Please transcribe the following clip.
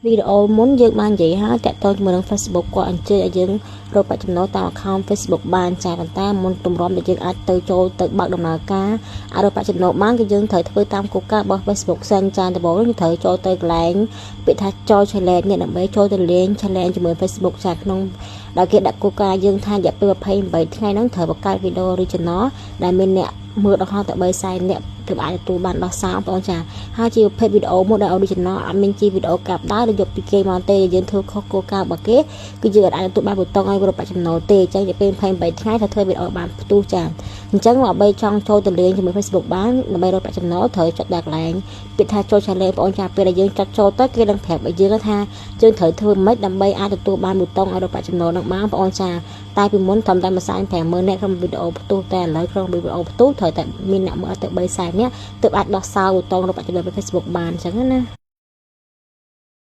វីដេអូមុនយើងបាននិយាយហើយតាក់ទងជាមួយនឹង Facebook គាត់អញ្ជើញឲ្យយើងរកប្រាក់ចំណូលតាម account Facebook បានចាប៉ុន្តែមុនទម្រាំដែលយើងអាចទៅចូលទៅបើកដំណើរការអាចរកប្រាក់ចំណូលបានគឺយើងត្រូវធ្វើតាមគោលការណ៍របស់ Facebook សិនចាដំបូងយើងត្រូវចូលទៅកន្លែងពាក្យថាចូល challenge នេះដើម្បីចូលទៅលេង challenge ជាមួយ Facebook ចាក្នុងដែលគេដាក់គោលការណ៍យើងថារយៈពេល28ថ្ងៃហ្នឹងត្រូវបង្កើតវីដេអូ original ដែលមានអ្នកមើលដល់ហោទៅ3សែនអ្នកទើបអាចទទួលបានដោះសោបងប្អូនចាហើយជាប្រភេទវីដេអូមួយដែល original អត់មានជាវីដេអូកាប់ដើរឬយកពីគេមកទេយើងធ្វើខុសគោលការណ៍របស់គេគឺយើងអាចទទួលបានប៊ូតុងឲ្យរកប្រាក់ចំណូលទេអញ្ចឹងរយៈពេល28ថ្ងៃត្រូវធ្វើវីដេអូបានផ្ទុះចាអញ្ចឹងដើម្បីចង់ចូលទៅលេងជាមួយ Facebook បានដើម្បីរកប្រាក់ចំណូលត្រូវចុចដល់កន្លែងពាក្យថាចូល challenge បងប្អូនចាពេលដែលយើងចុចចូលទៅគេនឹងប្រាប់ឲ្យយើងថាយើងត្រូវធ្វើម៉េចដើម្បីអាចទទួលបានប៊ូតុងឲ្យរកប្រាក់ចំណូលនឹងបានបងប្អូនចាតែពីមុនត្រឹមតែ150,000នាក់ក្នុងវីដេអូផ្ទុះតែឥឡូវក្នុងវីដេអូផ្ទុះត្រូវតែមានអ្នកមើលទៅ3សែននាក់ទើបអាចដោះសោប៊ូតុងរកប្រាក់ចំណូលពី Facebook បានអញ្ចឹងណា។